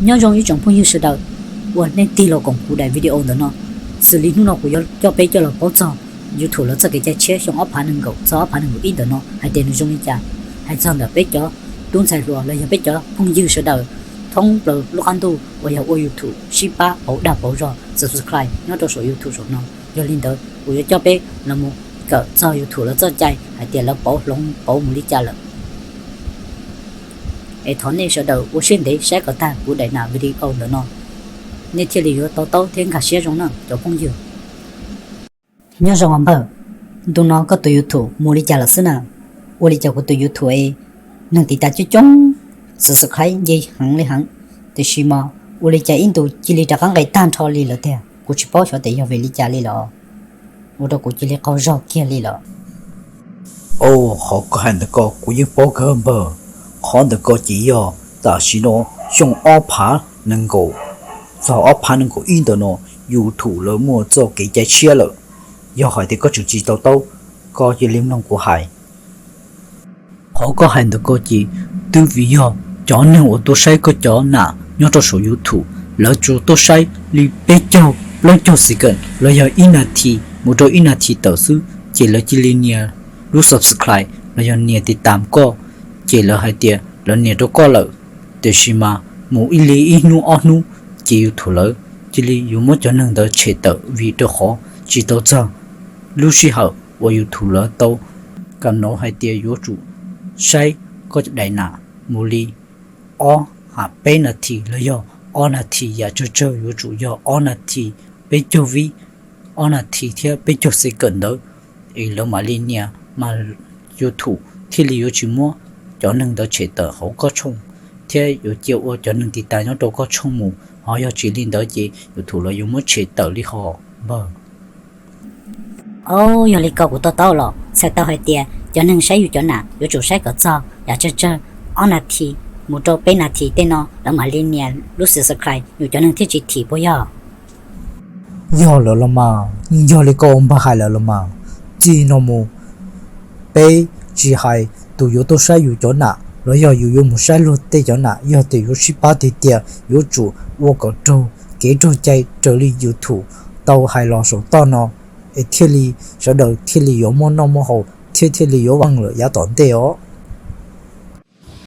Nyob zoo ib tsoom phooj ywg sawv daws uas nej tig los koom kuv daim video ntawm no. Xws li hnub no kuv yuav coj peb coj los paub txog YouTube lawv txoj kev cai tshiab xyoo ob phav nees nkaum txog ob phav nees nkaum ib ntawm no hais tias nws zoo li cas. Hais txog ntawm peb cov tub ntxhais hluas los yog peb cov phooj ywg sawv daws thoob plaws lub qab ntuj uas yog ua YouTube sib pab pauv dag pauv zog subscribe nyob rau saum YouTube saum no. Yog li ntawd kuv yuav coj peb los mus kawm txog YouTube lawv txoj cai hais tias lawv pauv hloov pauv mus li cas lawm. Es thov nej sawv daws ua siab ntev saib kom tag kuv daim video ntawm no, nej thiaj li yuav to taub thiab nkag siab zoo na cov phooj ywg. Nyob zoo os npawg, ntu no koj tus YouTube mus li cas lawm xwb na? Ua li cas kuv tus YouTube es neeg tiv tas coob coob, subscribe nce heev li heev, tiam sis mas ua li cas ib ntus cia li rov qab nqis tag nrho li lawm tiag? Kuv tsis paub xyov tias yog vim li cas li lawm, ua rau kuv cia li qaug zog kiag li lawm. Au, qhov koj hais ntawm ko kuv yeej paub kawg npawg. Qhov ntawm ko ces yog tam sim no xyoo ob phav nees nkaum txog ob phav nees nkaum ib ntawm no YouTube lawv muaj txoj kev cai tshiab lawm. Yog hais tias koj tseem tsis to taub, koj cia li mloog kuv hais. Qhov koj hais ntawm ko ces twb vim yog cov neeg uas tuaj saib koj cov nam nyob rau saum YouTube, lawv tsuas tuaj saib li peb caug plaub caug second los yog ib nas this mus rau ib nas this tawm xwb, ces lawv cia li nias lub subscribe los yog nias tiv tam koj, ces lawv hais tias lawv nias rau koj lawm. Tiam sis mas mus ib li ib hnub ob hnub, ces YouTube lawv cia li yuav muab cov neeg ntawd tshem tawm vim rau qhov tsis tau txog lub sij hawm uas YouTube lawv tau kam no hais tias yuav tsum saib koj daim nam mus li ob ham peb nas this los yog ob nas this yam tsawg tsawg, yuav tsum yog ob nas this peb caug vib, ob nas this thiab peb caug second ntawd, es lawv mam li nias mas YouTube thiaj li yuav tsis muab cov neeg ntawd tshem tawm hauv koj tshooj thiab yuav cia ua cov neeg tiv tas nyob rau koj tshooj mus, ho yog tsis li ntawd ces YouTube lawv yuav muab tshem tawm li hos npawg. Au, yog li ko kuv to taub los. Txhais tau hais tias cov neeg saib yus cov nam yuav tsum saib kom txog yam tsawg tsawg ob nas this mus rau peb nas this tej no lawv mam li nias lub subscribe yus cov neeg thiaj tsis thim puas yog? Yog lawm los mas, yeej yog li koj ua npawg hais lawm los mas. Txij no mus peb tsis hais tus yuav tuaj saib yus cov nam los yog yus yuav mus saib luag tej cov nam, yog tias yuav sib pab tiag tiag yuav tsum ua kom raug kev raug cai raws li YouTube tau hais los saum toj no, es thiaj li sawv daws thiaj li yuav muaj noj muaj haus thiab thiaj li yuav vam lawm yav tom ntej os.